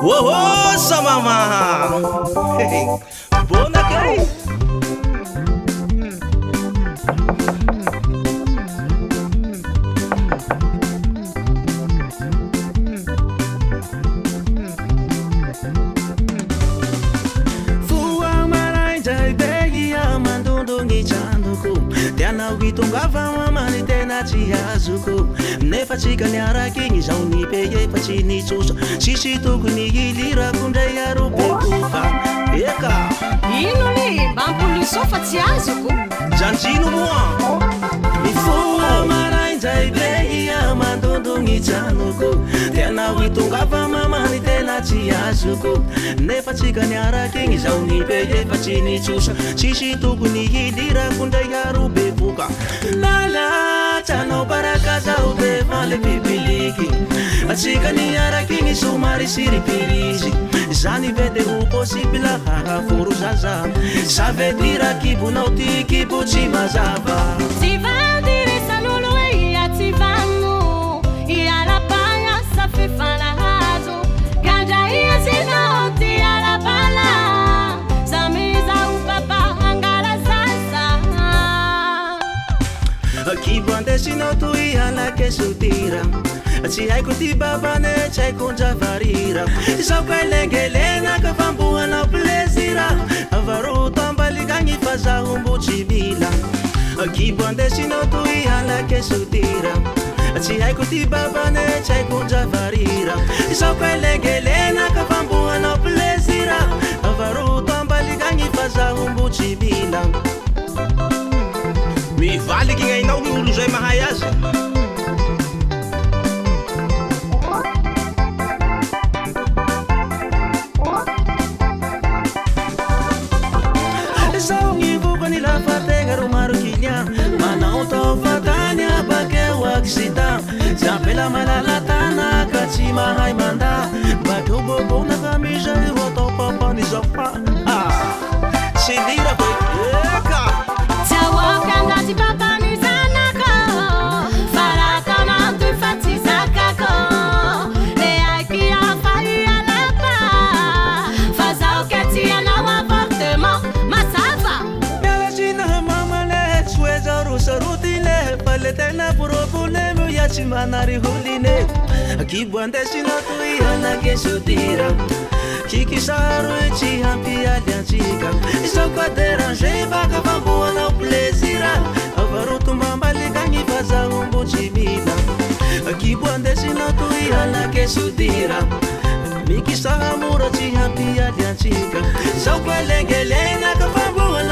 Ohoh samama! Bona kay! Foha maraindray be ia mandondogny tranoko. Tianao hitongava mama ny tena tsy azoko. Nefa tsika niaraka igny zaho ni-paye fa tsy nitsosa. Tsisy tokony hilirako ndray aro bevoka. Eka! Ino ny mba ampoliso fa tsy azoko? Janjino moa! Mifoha maraindray be ia mandondogny tranoko. Tianao hitongava mama ny tena tsy azoko. Nefa tsika niaraka igny zaho ni-paye fa tsy nitsosa. Tsisy tokony hilirako ndray aro bevoka. Lalatsanao baraka zaho devant le public. Atsika niaraka igny somary siripirizy. Zany ve de ho possible hahaforo zaza? Ça veut dire kibonao ty kibo tsy mazava. Tsy vandy resan'olo hoe ia tsy vanno. Ialapagna sa fifanahazo. Gandra ia zinao ty alabala. Samy zaho papa angala zaza. Kibo andesinao toy alake sotira. Tsy haiko ty babane, tsy haiko ndravarira. Zaho ka elengelena ka fambohanao plaisir. Avaroto ambalika agny fa zaho mbo tsy mila. Kibo andesinao toy alake sotira. Tsy haiko ty babane, tsy haiko ndravarira. Zaho ka elengelena ka fambohanao plaisir. Avaroto ambalika agny fa zaho mbo tsy mila. Mivaliky gn'ainao ny olo zay mahay azy. Zaho gny ny lafategna ro maro client. Manao tao fatany bakeo accident. Tsy ampela malalatana ka tsy mahay manda. Bakeo bobona ka misy ro atao papany zafa. Tsy lirako e. Eka! Tsy aoka ndaty papany zanako. Fa raha ataonao toy fa tsy zakako. Le aiky hafa ialapa. Fa zaho ke tsy hanao avortement mazava. Miala tsiny mama le tsy hoe zaho ro sarotiny fa le tena problème ia tsy manary holine. Kibo andesinao toy anake sotira. Kikisaro tsy hampialy antsika. Zaho ka déranger baka fambohanao plaisir. Avaroto mbambalika agny fa zaho mbo tsy mila. Kibo andesinao toy anake sotira. Mikisaha mora tsy hampialy antsika. Zaho ka elengelena ka fambohanao